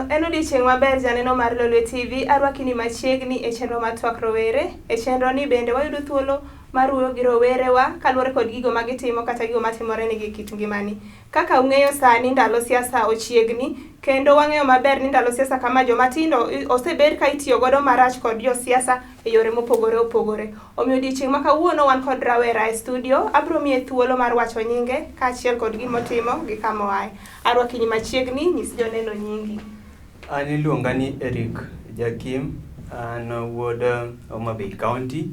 En odiechieng' maber, janeno mar Lolwe TV. Arwaki ni machiegni e chenro mar Twak Rowere. E chenro ni bende wayudo thuolo mar wuoyo gi rowerewa kaluwore kod gigo ma gitimo kata gigo matimore negi e kit ngimani. Kaka ung'eyo, sani ndalo siasa ochiegni, kendo wang'eyo maber ni ndalo siasa kama joma tindo osebed ka itiyo godo marach kod josiasa e yore mopogore opogore. Omiyo odiechieng' ma kawuono wan kod rawera e studio, abiro miye thuolo mar wacho nyinge kaachiel kod gimotimo gi kama oaye. Arwaki ni machiegni, nyis joneno nyingi. An iluonga ni Eric Jakim, an wuod Homa Bay County.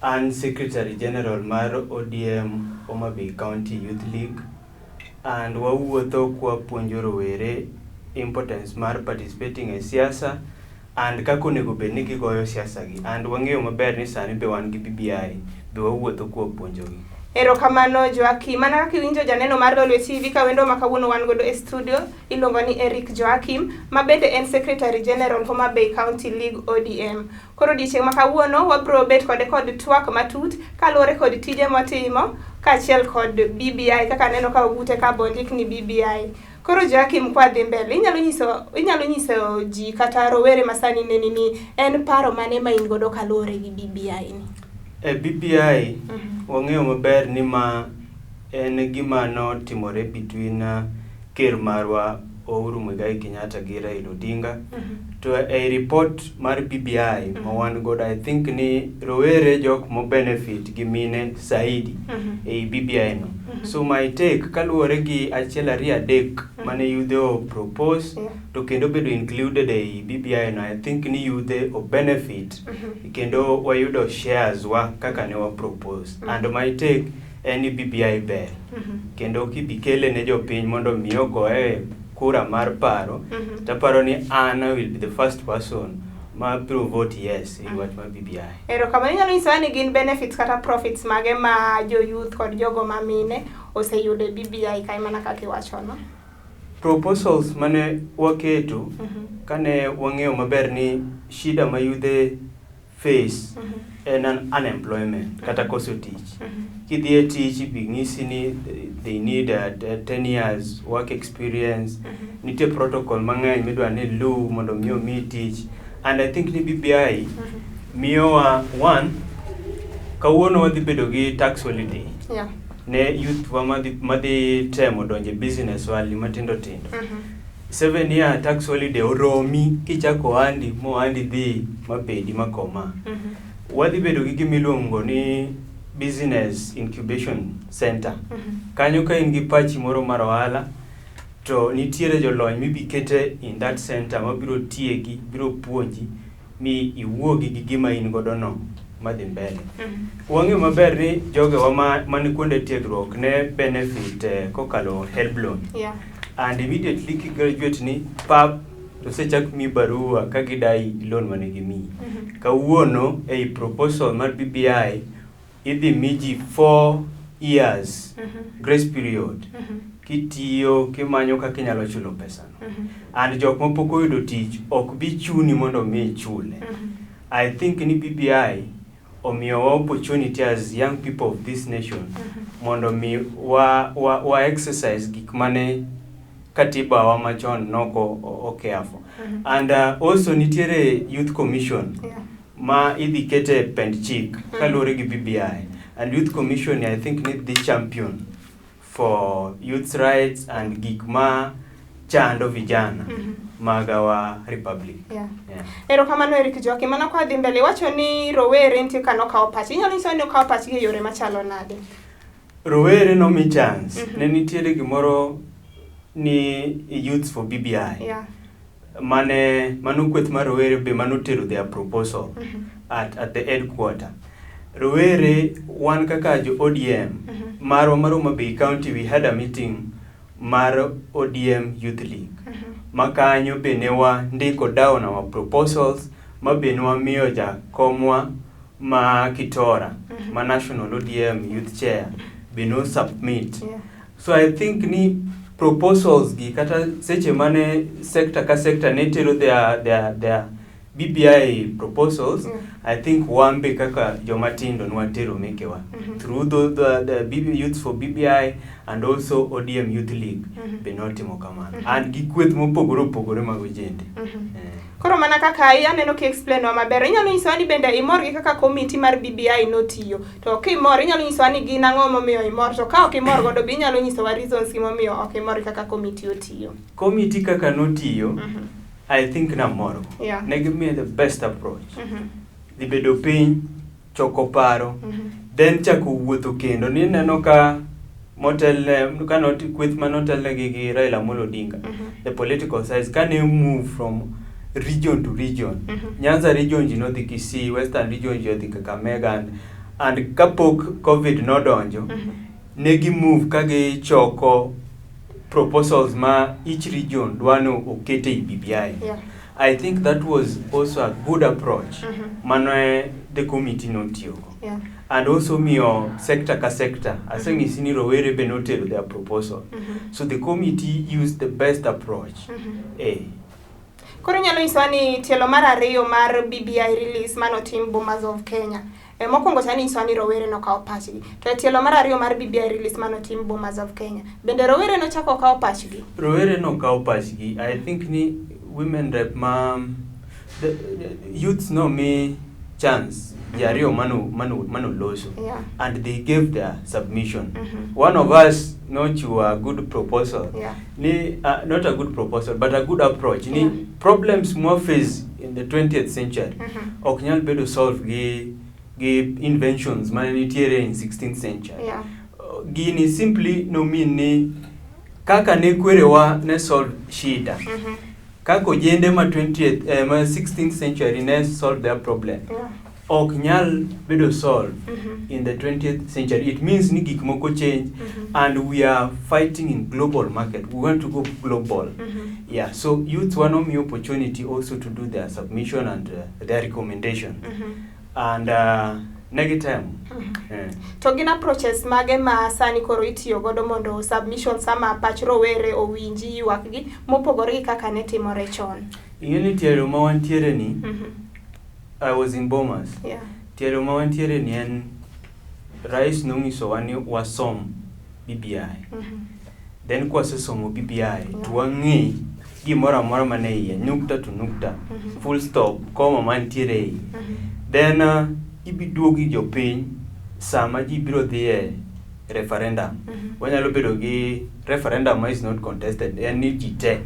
An Secretary General mar ODM Homa Bay County Youth League. And wawuotho kwapuonjo rowere importance mar participating e siasa and kaka onego bed ni gigoyo siasa gi. And wang'eyo maber ni sani be wan gi BBI, be wawuotho kwapuonjogi. Erokamano, Joakim. Mana kaka iwinjo, janeno mar Lolwe TV, ka wendo ma kawuono wan godo e studio iluongo ni Eric Joakim, ma bende en Secretary General Homa Bay County League ODM. Koro odiechieng' ma kawuono wabiro bet kode kod twak matut kaluwore kod tije motimo kaachiel kod BBI, kaka aneno ka ogute ka bondik ni BBI. Koro Joakim, kwa dhi mbele, inyalo nyiso ji kata rowere ma sani neni ni en paro mane ma in godo kaluwore gi BBI ni? E BBI, wang'eyo maber ni ma en gima notimore between ker marwa Uhuru Muigai Kenyatta gi Raila Odinga. To ei report mar BBI ma wan godo, I think ni rowere jok mo benefit gi mine saidi ei BBI no. So my take kaluwore gi achiel, ariyo, adek mane yudhe o propose to kendo bedo included ei BBI no, I think ni yudhe o benefit kendo wayudo shares wa kaka ne wa propose. And my take en ni BBI ber kendo kibikele ne jopiny mondo mi ogoye kura mar paro, taparo ni an I will be the first person ma biro vote yes e wach mar BBI. Erokamano. Inyalo nyisowa ni gin benefits kata profits mage ma jo youth kod jogo ma mine oseyudo e BBI kae, mana kaka iwachono? Proposals mane waketo kane wang'eyo maber ni shida ma yudhe face en an unemployment kata koso tich. Kidhi e tich, ibi ng'isi ni they need a 10 years work experience. Nitie protocol mang'eny midwa ni iluw mondo mi omiyi tich. And I think ni BBI miyowa one, kawuono wadhi bedo gi tax holiday ne youth wa madhi temo donjo e business ohalni matindo tindo. 7 year tax holiday oromi kichako ohandi mohandi dhi mabedi makoma. Wadhi bedo gi gimiluongo ni business incubation center. Kanyo ka in gi pachi moro mar ohala, to nitiere jolony mibi kete in that center mabiro tiegi, biro puonji mi iwuogi gi gima in godo no madhi mbele. Wang'eyo maber ni jogewa ma man kuonde tiegruok ne benefit kokalo HELB loan. And immediately ki graduate ni pap, to osechak miyi barua ka gidai loan mane gimiyi. Kawuono ei proposal mar BBI idhi mi ji 4 years grace period kitiyo kimanyo kaka inyalo chulo pesano. And jok mapok oyudo tich ok bi chuni mondo mi ichule. I think ni BBI omiyowa opportunity as young people of this nation mondo mi wa exercise gik mane katiba wa machon noko o care for. And also nitiere youth commission ma idhi kete e pend chik kaluwore gi BBI. And youth commission, I think ni dhi champion for youth rights and gik ma chando vijana mag our republic. Yeah. Erokamano, Eric Joakim. Mana kwa dhi mbele, iwacho ni rowere nitie ka nokawo pach. Inyalo nyisowa ni okawo pachgi e yore machalo nade? Rowere nomi chance. Ne nitiere gimoro ni Youths for BBI. Mane mano kweth mar rowere be manotero their proposal at the headquarter. Rowere wan kaka jo ODM marwa mar Homa Bay County, we had a meeting mar ODM Youth League. Ma kanyo be ne wandiko down our proposals ma be ne wamiyo jakomwa ma Kitora ma National ODM Youth Chair be no submit. So I think ni proposals gi kata seche mane sector ka sector ne tero their BBI proposals, I think wan be kaka joma tindo nwatero mekewa through the BB Youth for BBI and also ODM Youth League be notimo kamano and gi kweth mopogore opogore mag ojende. Koro mana kaka aneno ki explain wa maber, inyalo nyisowa ni bende imor gi kaka komiti mar BBI notiyo. To kimor, inyalo nyisowa ni gin ang'o momiyo imor, to ka ok imor godo be inyalo nyisowa reasons gi momiyo ok imor gi kaka komiti otiyo. Komiti kaka notiyo, I think namorgo. Ne gimiye the best approach. Dhi bedo piny, choko paro, then chako wuotho kendo. Nineno ka motelne, ka not, kweth manotelnegi gi Raila Amolo Odinga, the political sides, ka ne move from region to region. Nyanza region ji nodhi Kisii, Western region ji odhi Kakamega, and kapok COVID nodonjo, ne gi move ka gichoko proposals ma each region dwa ni oket ei BBI. I think that was also a good approach mane the committee notiyogo. And also miyo sector ka sector, aseng'isi ni rowere be notero their proposal. So the committee used the best approach. Koro inyalo nyisowa ni tielo mar ariyo mar BBI release manotim Bomas of Kenya. Mokwongo cha ninyisowa ni rowere nokawo pachgi. To e tielo mar ariyo mar BBI release manotim Bomas of Kenya, bende rowere nochako okawo pachgi? Rowere nokawo pachgi. I think ni women rep ma the youths nomi chance ji ariyo mano loso and they gave their submission. One of us nochiwo a good proposal. Ni not a good proposal but a good approach. Ni problems mwa face in the 20th century ok nyal bedo solved gi inventions mane nitiere in 16th century. Gini simply no mean ni kaka ne kwerewa ne solve shida. Kaka ojende ma 20th ma 16th century ne solve their problem. Ok nyal bedo solve in the 20th century. It means ni gik moko change and we are fighting in global market. We want to go global. Yeah, so youth wanomi opportunity also to do their submission and their recommendation. And negitemo. To gin approaches mage ma sani koro itiyo godo mondo submission sama pach rowere owinji ywakgi mopogore gi kaka ne timore chon? Ing'e ni tielo ma wantiere ni, I was in Bomas. Tielo ma wantiere ni en rais nong'isowa ni wasom BBI. Then kwasesomo BBI, to wang'e gimoro amora mane iye, nukta to nukta, full stop, comma mantiere e iye. Then ibiduogi jopiny sama ji biro dhi e referendum. Wanyalo bedo gi referendum ma is not contested, en ni ji te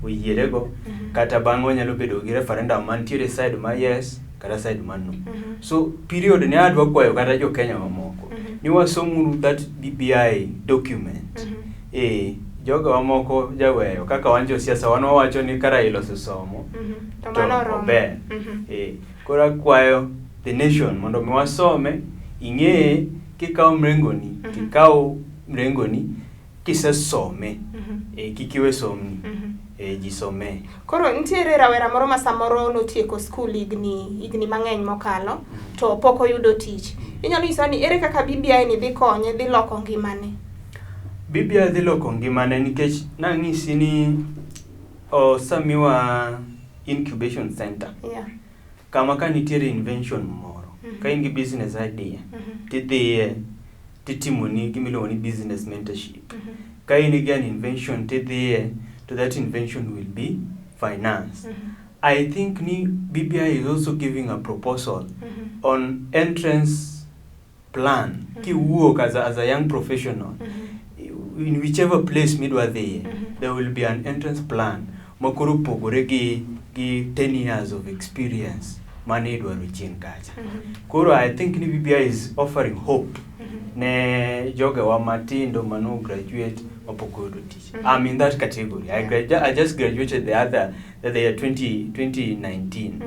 oyierego, kata bang'e wanyalo bedo gi referendum mantiere side ma yes kata side ma no. So period ni adwa kwayo kata jo Kenya mamoko ni wasomuru that BBI document. Jogo mamoko jaweyo kaka wan josiasa wan wawacho ni ka Raila osesomo To to mano oromo. ober. Koro akwayo the nation mondo mi wasome, ing'eye kikawo mrengoni, tikaw mrengoni kisesome. Kik iwe somni. Ji some. Koro nitiere rawera moro ma samoro notieko skul higni mang'eny mokalo to pok oyudo tich. Inyalo nyisowa ni ere kaka BBI ni dhi konye, dhi loko ngimane? BBI dhi loko ngimane nikech nang'isi ni osemiwa incubation center. Kama ka nitiere invention moro, ka in gi business idea, tidhiye titimoni gima iluongo ni business mentorship. Ka in gi an invention tidhiye to that invention will be financed. I think ni BBI is also giving a proposal on entrance plan. Kiwuok as a young professional, in whichever place midwa dhiye, there will be an entrance plan makoro opogore gi 10 years of experience mane idwaro chien kacha. Koro I think ni BBI is offering hope ne jogewa matindo mano graduate mapok oyudo tich. I'm in that category. I just graduated the year 2019.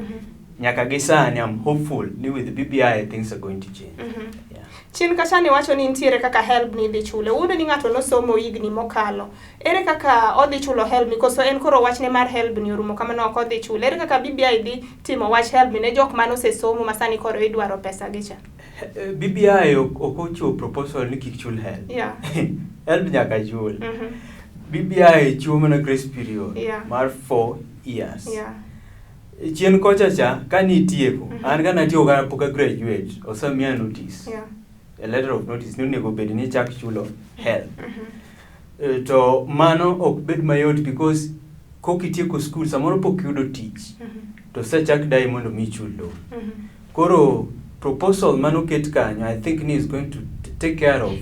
Nyaka gi sani I'm hopeful ni with BBI things are going to change. Chien kacha ni wacho ni nitiere kaka HELB ni idhi chule. Uyudo ni ng'ato nosomo higni mokalo. Ere kaka odhi chulo HELB ni? Koso en koro wachne mar HELB ni orumo kamano ok odhi chule. Ere kaka BBI dhi timo wach HELB ni ne jok mane osesomo ma sani koro idwaro pesa gi cha? BBI ok ochiwo proposal ni kik chul HELB. HELB nyaka chul. BBI chiwo mana grace period mar 4 years. Chien kocha cha kanitieko, Mhm. an kanatieko ka pok a graduate, osemiya notice. Yeah. A letter of notice ni onego bed ni ichak chulo HELB. Mhm. To mano ok bed mayot because kokitieko school samoro pok iyudo tich Mhm. to osechak dayi mondo mi ichul loan. Mhm. Koro proposal manoket kanyo I think ni is going to take care of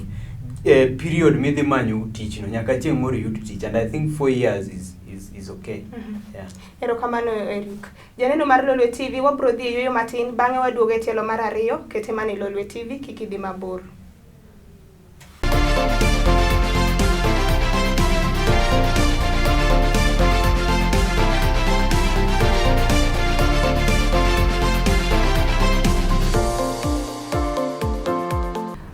period midhi manyo tich no nyaka chieng' moro iyud tich and I think 4 years is okay. Mhm. Yeah. Erokamano Eric. Janeno mar Lolwe TV, wabro dhi e yueyo matin, bang'e waduogo e tielo mar ariyo, kete mana e Lolwe TV, kik idhi mabor.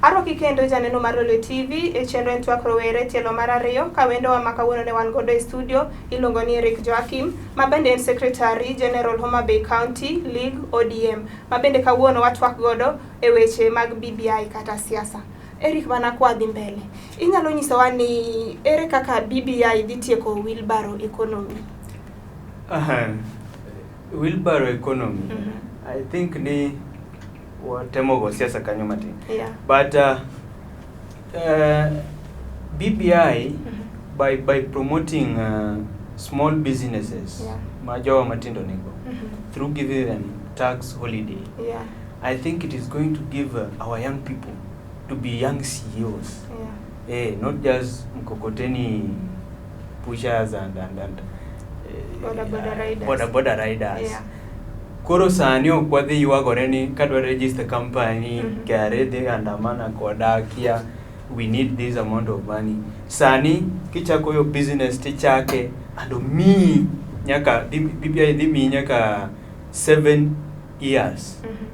Arwaki kendo janeno mar Lolwe TV e chenro en twak rowere tielo mar ariyo ka wendowa ma kawuono ne wan godo e studio iluongo ni Eric Joachim ma bende en Secretary General Homa Bay County League ODM ma bende kawuono watwak godo e weche mag BBI kata siasa. Eric mana kwadhi mbele, inyalo nyisowa ni ere kaka BBI dhi tieko wheelbarrow economy? Aha. Wheelbarrow economy. Mhm. I think ni watemo go siasa kanyo matin. Yeah. But BBI Mhm. by promoting small businesses Yeah. ma jowa matindo nigo Mhm. through giving them tax holiday Yeah. I think it is going to give our young people to be young CEOs. Yeah. Not just mkokoteni pushers and Boda boda riders. Boda boda riders. Yeah. Koro sani ok wadhi ywagore ni kadwa register company, Mhm. KRA dhi andamana koda kia we need this amount of money. Sani kichako yo business tichake and omiyi nyaka BBI dhi miyi nyaka 7 years Mhm.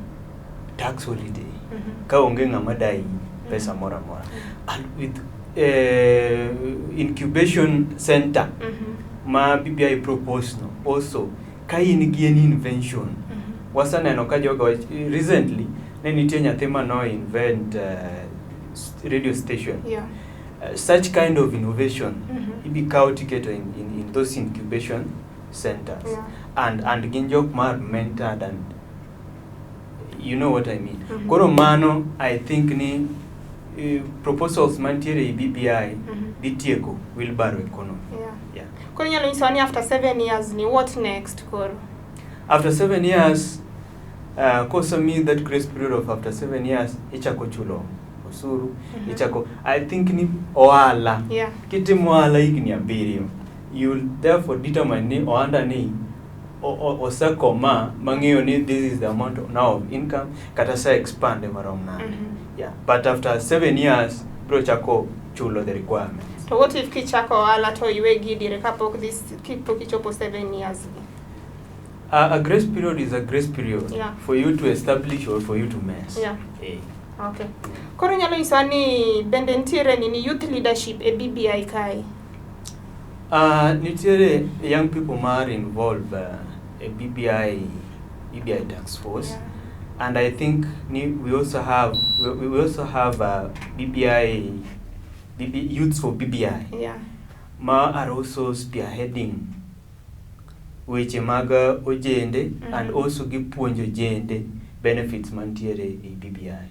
tax holiday Mhm. ka onge ng'ama dayi pesa moro amora and with incubation center Mhm. ma BBI propose no also ka in gi any invention Mhm. waseneno ka jogo recently ne nitie nyathi ma no invent radio station. Yeah. Such kind of innovation Mhm. ibi kaw tiketo in those incubation centers Yeah. and gin jok mar mentored and you know what I mean. Mhm. Koro mano I think ni proposals mantiere e BBI Mhm. dhi tieko wheelbarrow economy. Yeah. Yeah. Koro inyalo nyisowa ni after 7 years ni what next koro? After 7 years, kosemiyi that grace period of after 7 years, ichako chulo osuru. Ichako I think ni ohala kitimo ohala higni 7, you will therefore determine ni ohanda ni osekoma mang'eyo ni this is the amount of now of income kata se expand marom nade. Yeah, but after 7 years bro chako chulo the requirements. To what if kichako ohala to iwegi diere kapok this kapok ichopo 7 years gi? A grace period is a grace period for you to establish or for you to mess. Okay. Koro inyalo nyisowa ni bende nitiere nini youth leadership e BBI kae? Nitiere young people ma are involved e BBI task force. And I think ni we also have BBI BB, Youths for BBI ma are also spearheading weche mag ojende and also gipuonjo ojende benefits mantiere e BBI.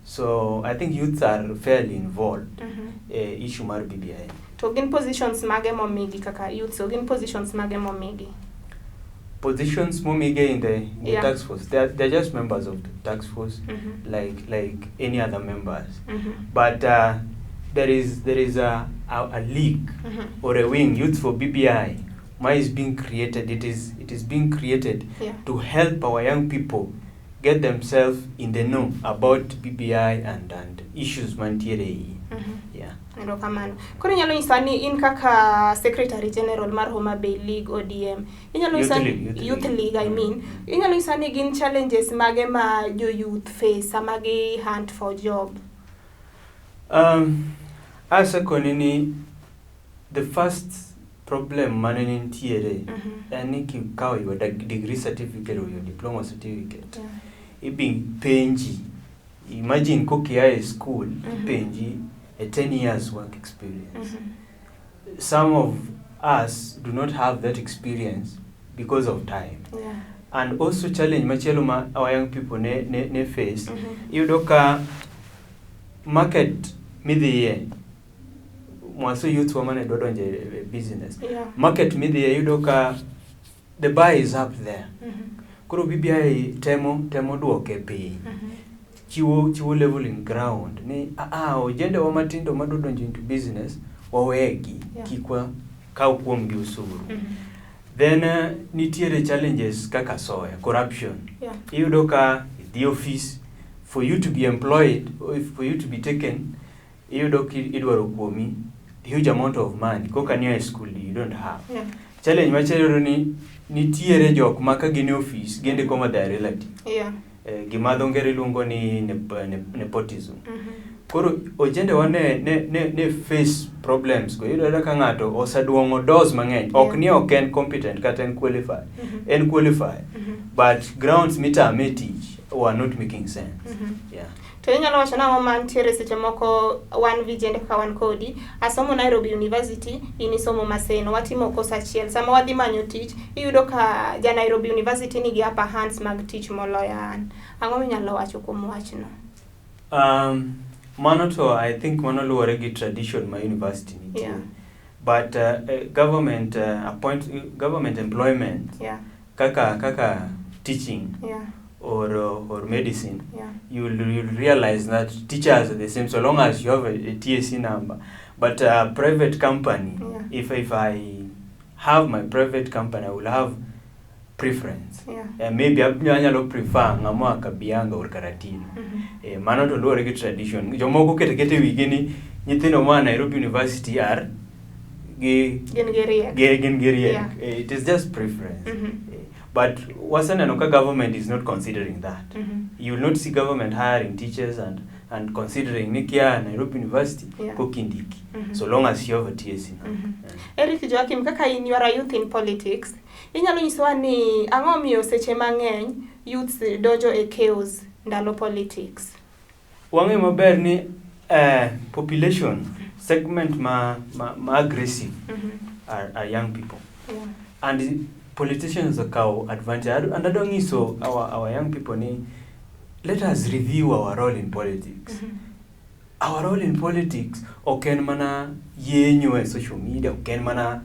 So I think youths are fairly involved e issue mar BBI. To gin positions mage momigi kaka youth? So gin positions mage momigi? Positions momige in the task force, they're just members of the task force like any other members. But there is a league or a wing, Youth for BBI, ma is being created. It is being created to help our young people get themselves in the know about BBI and issues mantiere ei. Yeah. Erokamano. Koro inyalo nyisa ni in kaka Secretary General mar Homa Bay League ODM, inyalo Youth nyisa League, Youth Youth League. League, I mean, inyalo nyisa ni gin challenges mage ma jo youth face sama gi hunt for job? Asekoni ni the first problem mane nitiere en ni kikawo your degree certificate or your diploma certificate, ibi penji, imagine kokia e school, ipenji a 10 years work experience. Some of us do not have that experience. because of time. And also challenge machielo ma our young people ne face, iyudo ka market midhiye mwaso youth wa mane dwa donjo e business, market midhiye iyudo ka the bar is up there. Koro BBI temo duoke piny, chiwo leveling ground ni ojende wa matindo madwa donjo into business wawegi, kik wakaw kuomgi osuru. Then nitiere challenges kaka soya, corruption. Iyudo ka the office, for you to be employed or for you to be taken, iyudo ki idwaro kuomi huge amount of money koka ni e school you don't have. Challenge machielo, iyudo ni nitiere jok ma ka gin e office gindiko ma their relative, gima dho ngere luongo ni nepotism. Koro ojende wa ne face problems go. Iyudo ka ng'ato oseduong'o doors mang'eny, ok ni ok en competent kata en qualified, en qualified, but grounds mitame tich were not making sense. Yeah. To inyalo wacho nang'o mantiere seche moko wan vijende kaka wan kodi asomo Nairobi University, in isomo Maseno, watimo course achiel, sama wadhi manyo tich iyudo ka ja Nairobi University nigi upper hands mag tich moloyo an. Ang'o minyalo wacho kuom wachno? Mano to I think mano luwore gi tradition ma university nitie. But government appoint government employment kaka teaching or medicine, you'll realize that teachers are the same so long as you have a TSC number. But private company, if I have my private company, I will have preference. Maybe anyalo prefer ng'ama oa Kabianga or Karatina. Mano to luwore gi tradition. Jomoko keto aketa e wigi ni nyithindo moa Nairobi University are gi Gin gi riek. Gin gi riek. It is just preference. But waseneno ka government is not considering that. You will not see government hiring teachers and considering ni kia Nairobi University kokindiki, so long as you have a TSC number. Eric Joachim, kaka in you are a youth in politics, inyalo nyisowa ni ang'o miyo seche mang'eny youths donjo e chaos ndalo politics? Wang'eyo maber ni population segment ma aggressive are young people. And politicians okawo advantage. And adwa nyiso our young people ni let us review our role in politics. Our role in politics ok en mana yenyo e social media, ok en mana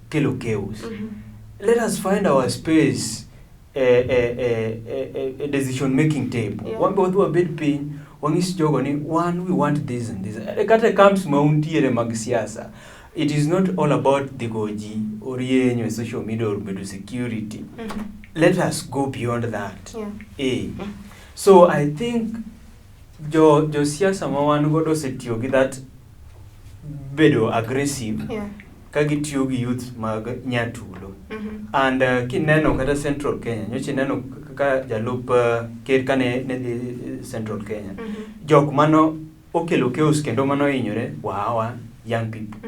kelo chaos. Let us find our space e decision making table. Wan be wadhi wabed piny, wang'is jogo ni one, we want this and this. Kata e camps ma untiere mag siasa, it is not all about dhigo ji or yenyo e social media or bedo security. Let us go beyond that. So I think jo siasa ma wan godo osetiyo gi that bedo aggressive ka gitiyo gi youth mag Nyatulo. And kineno kata Central Kenya, nyocha ineno kaka jalup ker kane ne dhi Central Kenya. Jok mano okelo chaos kendo mano hinyore were our young people.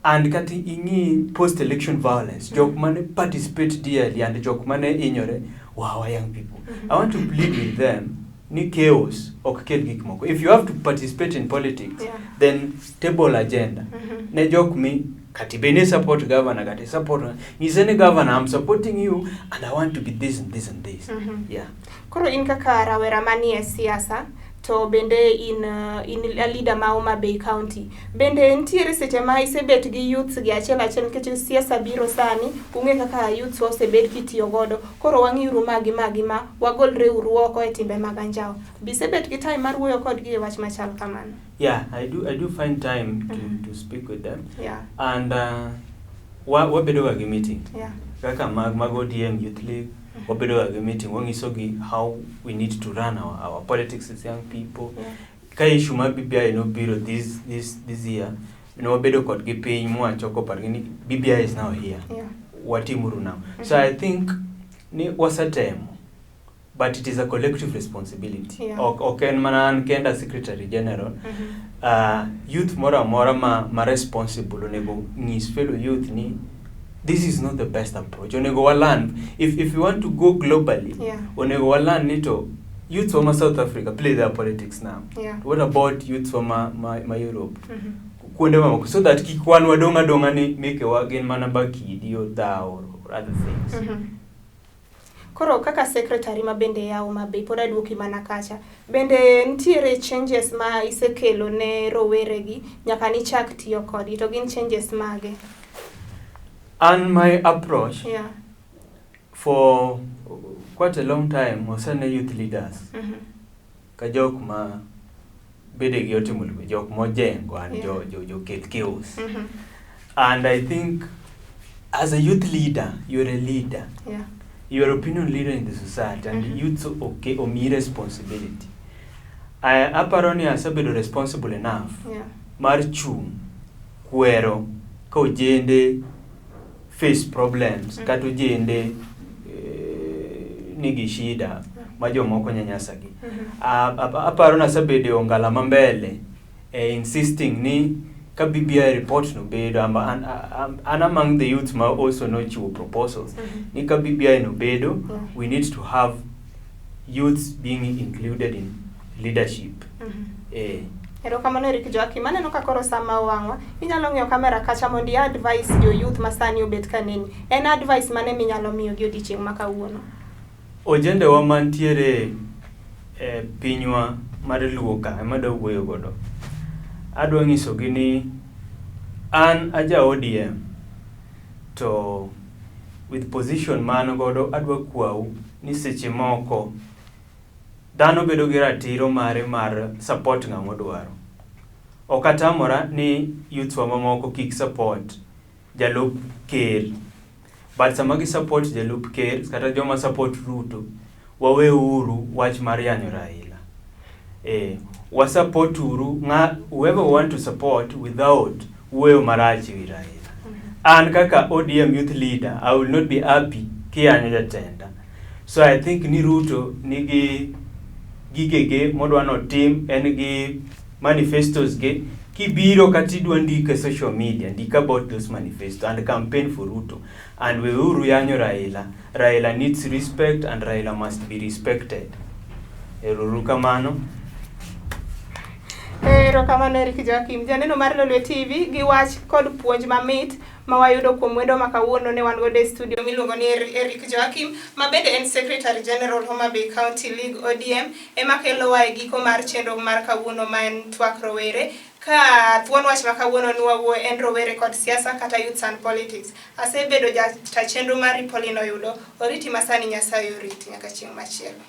And kata ing'i post election violence, jok mane participate dearly and jok mane hinyore were our young people. I want to plead with them ni chaos ok kel gik moko. If you have to participate in politics, then table agenda. Ne jok mi kati be ni support governor, kati support nyise ni governor, I'm supporting you and I want to be this and this and this. Yeah. Koro in kaka rawera manie siasa to bende in a leader ma Homa Bay County. Bende nitiere seche ma isebet gi youths gi achiel achiel, nikech siasa biro sani, ung'e kaka youths osebed kitiyo godo. Koro wang'iuru ma gi ma gi ma, wagolre uru oko e timbe mag anjawo. Be isebet gi time mar wuoyo kodgi e wach machal kamano? Yeah, I do find time to speak with them. And wabedo ga gi meeting. Kaka mag ODM Youth League, wabedo ga gi meeting, wanyisogi how we need to run our politics as young people. Ka issue mar BBI nobiro this year, ne wabedo kodgi piny mwachoko pargi ni BBI is now here. Watimuru now. So I think ni wasetemo, but it is a collective responsibility. Ok en mana an kenda secretary general. Youth moro amora ma responsible onego nyis fellow youth ni this is not the best approach. Onego walan if we want to go globally, onego walan ni to youths ma South Africa play their politics now. What about youths ma Europe? Kuonde mamoko, so that kik wan wadong' adong'a ni mekewa gin mana bakidi or dhaw or or other things. Koro kaka secretary ma bende ya Homa Bay pod aduoki mana kacha. Bende nitiere changes ma isekelo ne rowere gi nyaka nichak tiyo kodgi to gin changes mage? And my approach for quite a long time osene youth leaders ka jok ma bedegi otimo lwe, jok mojengo and jo kel chaos. And I think as a youth leader, you're a leader. You're opinion leader in the society and youths okay omiyi responsibility. Aparo ni asebedo responsible enough mar chung' kwero ka ojende face problems kata ojende nigi shida ma jomoko nyanyasagi. Aparo ni asebedo e ongala ma mbele e insisting ni ka BBI report no bedo an among the youths ma also nochiwo proposals ni ka BBI no bedo, we need to have youths being included in leadership. Erokamano, Eric Joakim. Aneno ka koro sama owang'wa, inyalo ng'iyo kamera kacha mondo i advice jo youth ma sani obet ka neni. En advice mane minyalo miyogi odiochieng' ma kawuono? Ojendewa mantiere e pinywa mar Luo ka ema adwa wuoyo godo. Adwa nyisogi ni an aja ODM to with position ma an godo adwa kwau ni seche moko dhano bedo gi ratiro mare mar support ng'ama odwaro. Ok atamora ni youths wa mamoko kik support jalup ker. But sama gi support jalup ker kata joma support Ruto, waweuru wach mar yanyo Raila. Wa support uru ng'a whoever we want to support without wuoyo marach ewi Raila. An kaka ODM youth leader, I will not be happy kiyanyo jatenda. So I think ni Ruto nigi gigege modwa notim, en gi manifestos ge. Kibiro kata idwa ndiko e social media, ndik about those manifesto and campaign for Ruto. And weuru yanyo Raila. Raila needs respect and Raila must be respected. Erouru kamano. Erokamano, Eric Joakim. Janeno mar Lolwe TV gi wach kod puonj mamit ma wayudo kuom wendo ma kawuono ne wan godo e studio miluongo ni Eric Joakim, ma bende en Secretary General Homa Bay County League ODM, ema kelowa e giko mar chenro mar kawuono ma en Twak Rowere. Ka thuon wach ma kawuono ni wawuoyo en rowere kod siasa kata youths and politics. Asebedo jata chenro mari Pauline Oyudo. Oriti masani Nyasaye oriti nyaka chieng' machielo.